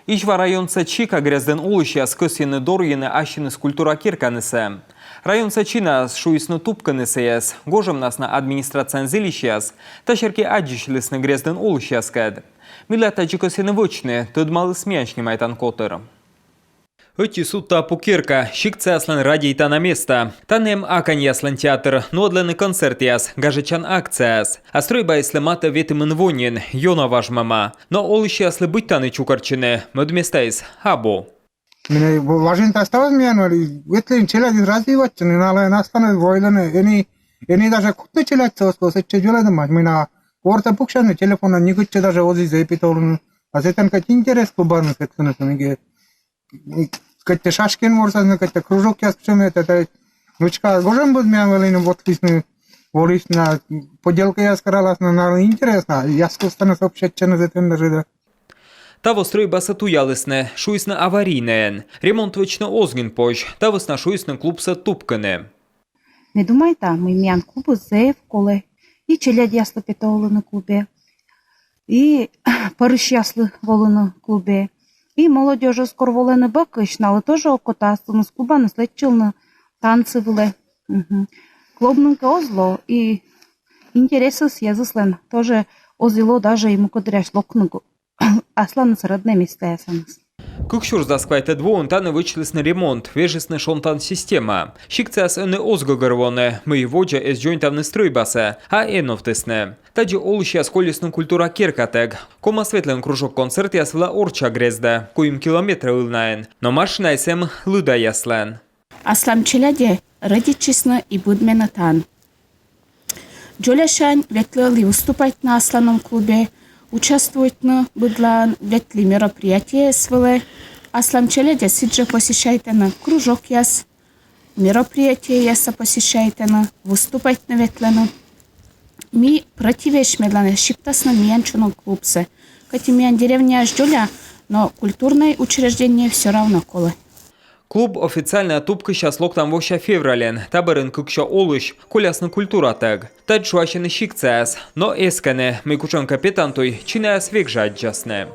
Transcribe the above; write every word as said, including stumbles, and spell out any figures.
Изьва районса Чика грездын олысьяс кӧсйӧны дорйыны ассьыныс культура керканысӧ. Районса чинаас шуисны тупкыны сійӧс. Гожӧмнас на администрацияын зільысьяс та серти аддзысьлісны грездын олысьяскӧд. Мыйла тадзи кӧсйӧны вӧчны, тӧдмаліс миян снимайтан котыр. Ӧти судта пу керка, сиктсаяслӧн радейтана места. Тані эм аканьяслӧн театр, нуӧдлӧны концертъяс, гажӧдчан акцияяс. А стрӧйбаыслы матӧ ветымын во нин, ёна важмӧма. Но олысьяслы быть тані чукӧртчыны мӧд местаыс абу. Менӧ важӧн та ставыс миян вӧлі, ветлӧны челядьыс развивайтчыны, налӧн асланыс войлӧны, ӧні, ӧні даже кутны челядьсӧ оз ков, сэтчӧ дзолӧдӧмаӧсь, мый на ворсӧ пуксясны телефонын, нин кытчӧ даже оз и зэв петавлыны. А сэтӧн кӧть интерес клубаныс ветлыны, мыйкӧ кӧть тэ шашкиӧн ворсасны, кӧть тэ кружокъяс кутшӧм, это, внучкаыс гожӧмбыд миян вӧліны, вотлісны, волісны, поделкаяс караласны, налы интереснӧ, ясыскӧд станыс общайтчыны сэтӧн даже да. Таво стрӧйбасӧ туялісны, шуисны аварийнӧйӧн. Ремонт вӧчны оз нин позь, та вӧсна шуисны клубсӧ тупкыны. Ме думайта, мый миян клубыс зэв колӧ. И челядьяслы петавлыны клубе, и пӧрысьяслы волыны клубе, и молодёжьыс кор волӧны бӧкысь, налы тоже окота асланыс клубаныс лэччылны танцы вылӧ. Мгм. Клуб нин кӧ оз ло, и интересыс йӧзыслӧн тоже оз и ло, даже и мукӧддырйи локны асланыс роднӧй местаясӧныс. Кык сюрс дас квайтӧд воын тані вӧчлісны ремонт, вежисны шонтан система. Сиктсаяс ӧні оз гӧгӧрвоны, мый водзӧ эз дзоньтавны стрӧйбасӧ, а эновтісны. Тадзи олысьяс колисны культура керкатӧг. Ковмас ветлыны кружок концертъяс вылӧ орчча грездӧ, куим километр ылнаын. Но машинаыс эм лыдаяслӧн. Аслам челядьӧ рӧдитчисны и быдмӧны тан. Дзолясянь ветлі выступайтны асланым клубе, участвуйтны быдлаын, ветлі мероприятиеяс вылӧ. Аслам челядьӧ сідзжӧ посещайтӧны кружокъяс, мероприятиеяссӧ посещайтӧны, выступайтны ветлӧны. Ми противӧсь, медлӧн эз сиптасны миян чонӧн клубсӧ. Кӧть и миян деревняыс дзоля, но культурнӧй учреждение всё равно колӧ. Клуб официальнӧя тупкысьяс локтан вося февральын. Та бӧрын кыксё олысь колясны культуратӧг. Тадз шуасьӧны сиктсаяс, но эскӧны, мый кутшӧмкӧ петан туй чинаяс век жӧ аддзасны.